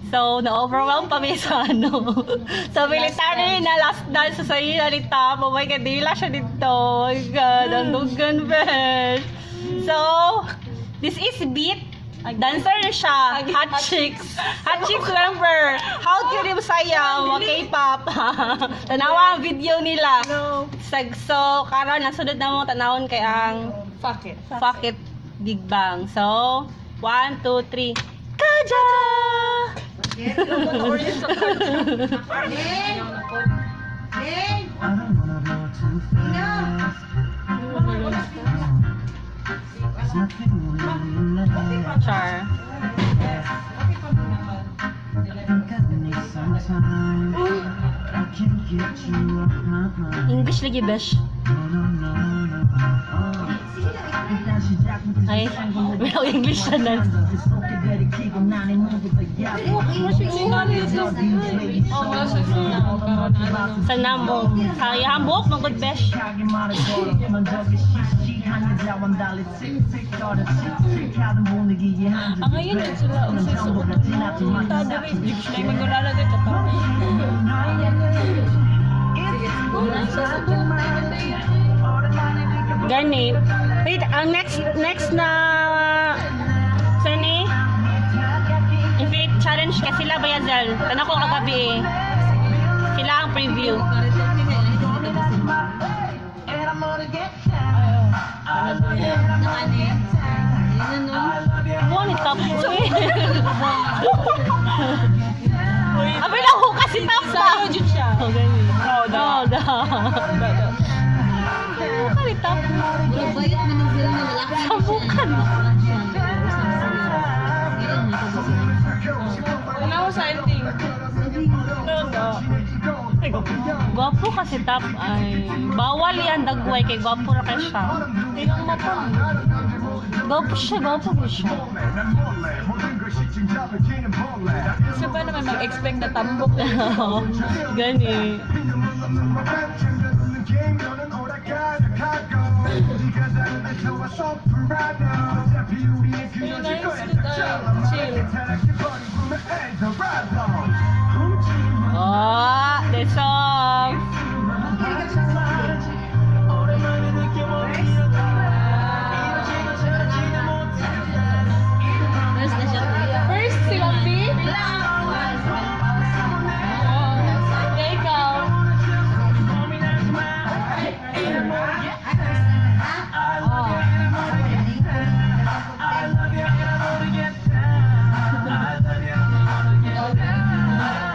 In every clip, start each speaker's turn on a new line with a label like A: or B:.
A: So, na-overwhelm pa mi sa ano, sa military na last dance sa iya ni Top. Oh my God, dila siya dito. Oh my God, ang dugan, besh. So, this is Beat. Dancer na siya. Hot Chicks. Hot Chicks member. How cute yung sayaw. Mga K-pop. Tanawa ang video nila. So, karon ang sunod na mo tanawon kay ang
B: Fuck it.
A: Fuck It Big Bang. So, one, two, three. Kaja!
C: I don't wanna go too fast. There's nothing really left.
A: Char.
C: I think I need some time. I can't get you off my mind.
A: English lagi, besh.
C: No. Oh.
A: Ay, well, English na lang.
B: Oh, wala siya sa
A: Sa namo. Sa hambok, magod, besh.
B: Ang ngayon din sila ang sa suot. Ta diri jud sila magulala dito ka. Wala siya sa buhok na.
A: Gani. Wait, ang next next na saan eh? Infinite challenge kasi sila ba Yazel? Tanaw ko kagabi eh. Sila ang preview. Mo ni top ko eh. Abi lang ko kasi top ba?
B: Sayo jud siya.
A: Oh, gani.
B: Oh, da.
A: Oh, da. Kali top. Sabukan.
B: Wala ko sa ending. No.
A: Gwapo kasi top ay bawal yan dagway kay gwapo ra kay siya.
B: Tingnan mata mo.
A: Gwapo siya, gwapo po siya.
B: Isa ba naman mag-expect na tambok na?
A: Gani.
B: Yung nice with chill.
A: Oh, the song.
B: First, si Lambi. Oh, ikaw.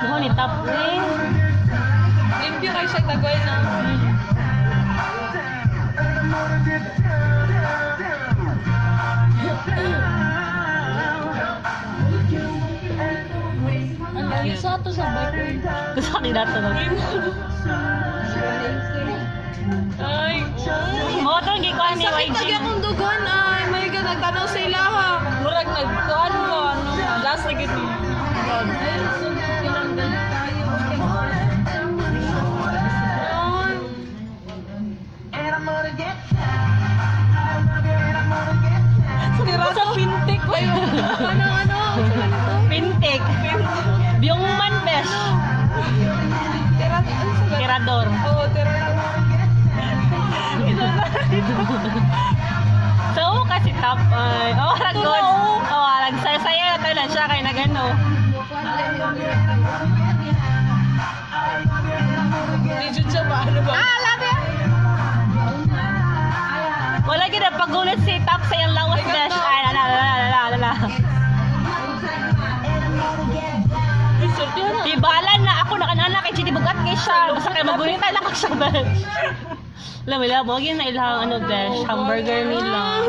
A: Mo ni top eh.
B: Limpyo kayo siya tagoy na. Ang layo sa ato sa bike.
A: Gusto ko dato no.
B: Ay,
A: Mo tong gikuan ni
B: sakit
A: YG.
B: lagi akong dugon ay. My God, nagtanaw sa ilaha. Murag nagkuan mo, ano, last na gid ni. Ay, so tinanggal tayo. Ay. Tira sa pintik ko yun. Ano, ano? Sa ganito?
A: Pintik. Biyong man besh.
B: Tira, ano sa ganito?
A: Tirador.
B: Oo, tira.
A: So kasi top ay. Oh, ragon. Oh, arag saya na tayo siya kay nagano.
B: Di jud siya ba? Ano ba?
A: Ah, love you. Wala gid ang pagulit si top sa iyang lawas besh. Ay, la la la la la la.
B: Isulti na.
A: Ibala na ako nakanana kay Chidi Bugat kay siya. Basta kay magunita lang ako siya besh. Alam mo, mo yun na ilang ano besh, hamburger nila.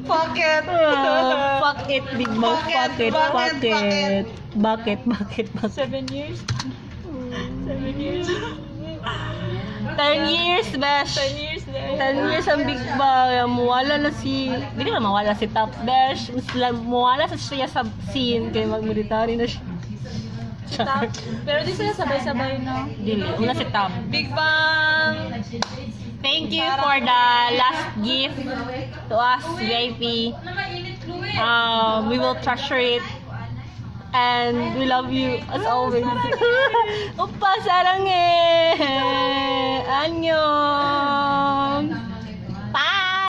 B: Fuck it.
A: Ah, fuck it, big mouth. Fuck it, fuck
B: Bucket,
A: it. Bucket, bucket, bucket.
B: 7 years. 7 years.
A: 10 years, besh.
B: 10 years na.
A: 10 years ang Big Bang. Muwala na si... Hindi naman mawala si Top Besh. Mas muwala sa siya sa scene. Kaya mag-military na siya.
B: Top. Pero di sila sabay-sabay, no?
A: Dili. Una si Top.
B: Big Bang!
A: Thank you for the last gift to us, VIP. We will treasure it. And we love you as always. 오빠 사랑해. 안녕.